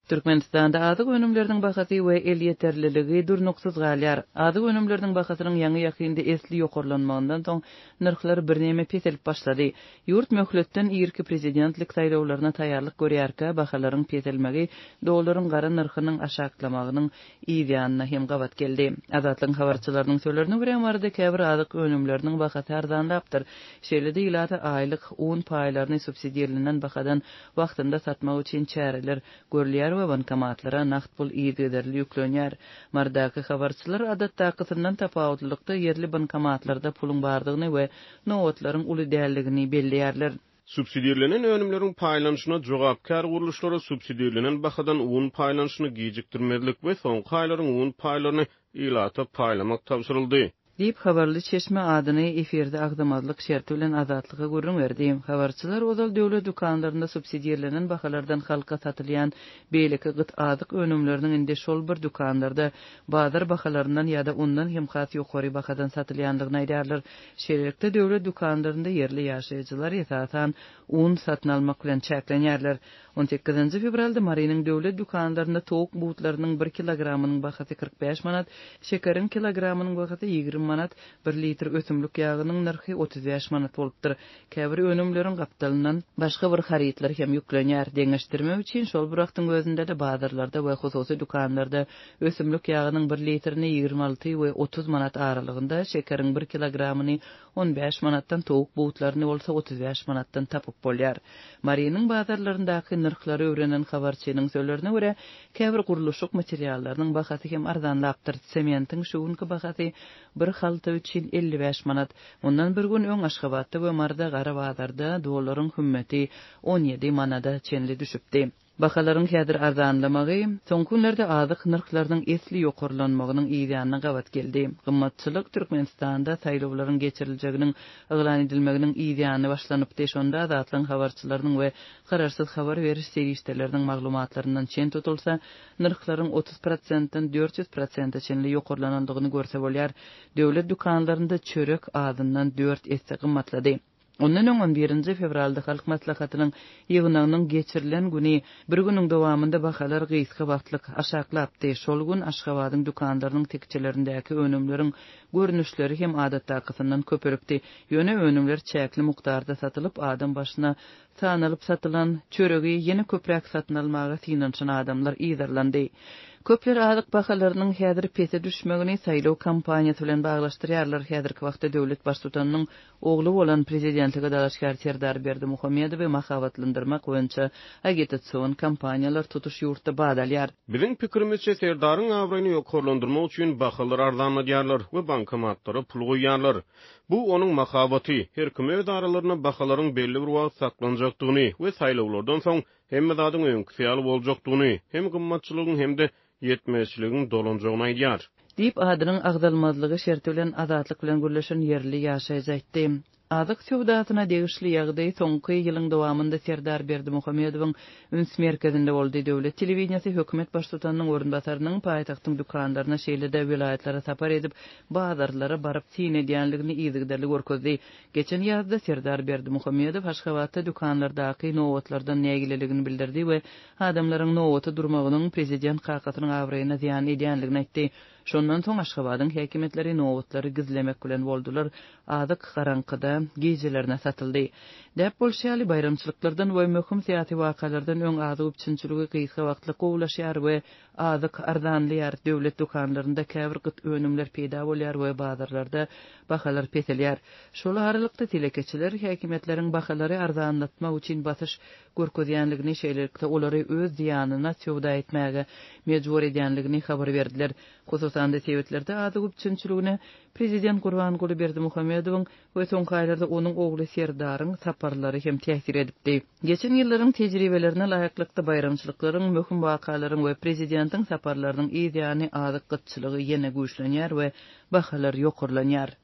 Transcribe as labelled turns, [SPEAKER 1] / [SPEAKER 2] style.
[SPEAKER 1] Türkmenistanda azyk önümleriniň bahasy we elýeterliligi durnuksyz galýar. Azyk önümleriniň bahasynyň ýaňy-ýakynda esli ýokarlanmagyndan soň, nyrhlar birneme peselip başlady. Ýurt möhletden irki prezidentlik saýlawlaryna taýýarlyk görýärkä, bahalaryň peselmegi dollaryň gara nyrhynyň aşaklamagynyň yz ýanyna hem gabat geldi. Azatlygyň habarçylarynyň sözlerine görä, Maryda käbir azyk önümleriniň bahasy arzanlapdyr. Şeýle-de, ilata aýlyk un paýlaryny subsidirlenen bahadan wagtynda satmak üçin çäreler görülýär we bankomatlara nagt pul yzygiderli ýüklenýär. Marydaky habarçylar adatdakysyndan tapawutlylykda ýerli bankomatlarda puluň bardygyny we nobatlaryň uly däldigini belleýärler.
[SPEAKER 2] Subsidirlenen önümleriň paýlanyşyna jogapkär gurluşlara subsidirlenen bahadan un paýlanyşyny gijikdirmezlik we soňky aýlaryň un paýlaryny ilata paýlamak tabşyryldy.
[SPEAKER 1] Diýip, habarly çeşme adyny efirde agzamazlyk şerti bilen Azatlyga gürrüň berdi. Habarçylar ozal döwlet dükanlarynda subsidirlenen bahalardan halka satylýan beýleki gyt azyk önümleriniň indi şol bir dükanlarda bazar bahalaryndan ýa-da ondan hem has ýokary bahadan satylýandygyny aýdýarlar. Şeýlelikde, döwlet dükanlarynda ýerli ýaşaýjylar, esasan, un satyn almak bilen çäklenýärler. On sekizinji fewralda Marynyň döwlet dükanlarynda towuk butlarynyň bir kilogramynyň bahasy 45 manat, şekeriň kilogramynyň bahasy 20 manat, bir litr ösümlik ýagynyň nyrhy 35 manat bolupdyr. Käbir önümleriň gapdalyndan başga bir harytlar hem ýüklenýär. Deňeşdirmek üçin, şol bir wagtyň özünde-de bazarlarda we hususy dükanlarda ösümlik ýagynyň bir litrini 26 we 30 manat aralygynda, şekeriň bir kilogramyny 15 manatdan, towuk butlaryny bolsa 35 manatdan tapyp bolýar. Marynyň bazarlaryndaky nyrhlary öwrenen habarçynyň sözlerine görä, käbir gurluşyk materiallarynyň bahasy hem arzanlapdyr. Sementiň şu günki bahasy bir halta üçin 55 manat. Mundan bir gün öň Aşgabatda we Maryda gara bazarda dollaryň hümmeti 17 manada çenli düşüpdi. Bahalaryň häzir arzanlamagy, soňky günlerde azyk nyrhlarynyň esli ýokarlanmagynyň yzýanyna gabat geldi. Gymmatçylyk Türkmenistanda saýlawlaryň geçiriljeginiň yglan edilmeginiň yzýany başlanypdy. Şonda Azatlygyň habarçylarynyň we garaşsyz habar beriş serişdeleriniň maglumatlaryndan çen tutulsa, nyrhlaryň 30 prosentden 400 prosente çenli ýokarlanandygyny görse bolýar. Döwlet dükanlarynda çörek azyndan dört esse gymmatlady. Ondan öň on birinji fewralda Halk Maslahatynyň ýygnagynyň geçirilen güni bir günüň dowamynda bahalar gysga wagtlyk aşaklapdy. Şol gün Aşgabadyň dükanlarynyň tekjelerindäki önümleriň görnüşleri hem adatdakysyndan köpelipdi. Ýöne önümler çäkli mukdarda satylyp, adam başyna Sanalyp satylan çöregi ýene köpräk satyn almaga synanyşan adamlar yzarlandy. Köpler azyk bahalarynyň häzir pese düşmegini saýlaw kampaniýasy bilen baglaşdyrýarlar. Häzirki wagtda döwlet Baştutanynyň ogly bolan prezidentlige dalaşgär Serdar Berdimuhamedowy mahabatlandyrmak boýunça agitasion kampaniýalar tutuş ýurtda bat alýar.
[SPEAKER 2] Biziň pikirimizçe, Serdaryň abraýyny ýokarlandyrmak üçin bahalary arzanladýarlar we bankomatlara pul goýýarlar. Bu onuň mahabaty. Her kim öz aralarynda bahalaryň belli bir wagt saklanjakdygyny we saýlawlardan soň hemme zadyň öňküsi ýaly boljakdygyny, hem gymmatçylygyň hem-de ýetmezçiligiň dolanjagyny aýdýar.
[SPEAKER 1] Diýip, adynyň agzalmazlygy şerti bilen Azatlyk bilen gürleşen ýerli ýaşaýjy aýtdy. Azyk söwdasyna degişli ýagdaý soňky ýylyň dowamynda Serdar Berdimuhamedowyň üns merkezinde boldy. Döwlet telewideniýesi hökümet baştutanynyň orunbasarynyň paýtagtyň dükanlaryna, şeýle-de welaýatlara sapar edip, bazarlara baryp syn edýänligini yzygiderli görkezdi. Geçen ýazda Serdar Berdimuhamedow Aşgabatda dükanlardaky nobatlardan nägileligini bildirdi we adamlaryň nobata durmagynyň prezident kakasynyň abraýyna zyýan edýänligini aýtdy. Şondan soň Aşgabadyň häkimiýetleri nobatlary gizlemek bilen boldular, azyk garaňkyda, gijelerine satyldy. Däp bolşy ýaly, baýramçylyklardan we möhüm syýasy wakalardan öň azyk üpjünçiligi gysga wagtlyk gowulaşýar we Azyk arzanlaýar, döwlet dükanlarynda käbir gyt önümler peýda bolýar we bazarlarda bahalar peselýär. Şol aralykda, telekeçiler häkimiýetleriň bahalary arzanlatmak üçin basyş görkezýänligini, şeýlelikde, olary öz zyýanyna söwda etmäge mejbur edýänligini habar berdiler. Hususan-da, sebitlerde azyk üpjünçiligine prezident Gurbanguly Berdimuhamedowyň we soňky aýlarda onuň ogly Serdaryň saparlary hem täsir edipdi. Geçen ýyllaryň tejribelerine laýyklykda, baýramçylyklaryň, möhüm wakalaryň we prezidentiň saparlarynyň yz ýany azyk gytçylygy ýene güýçlenýär we bahalar ýokarlanýar.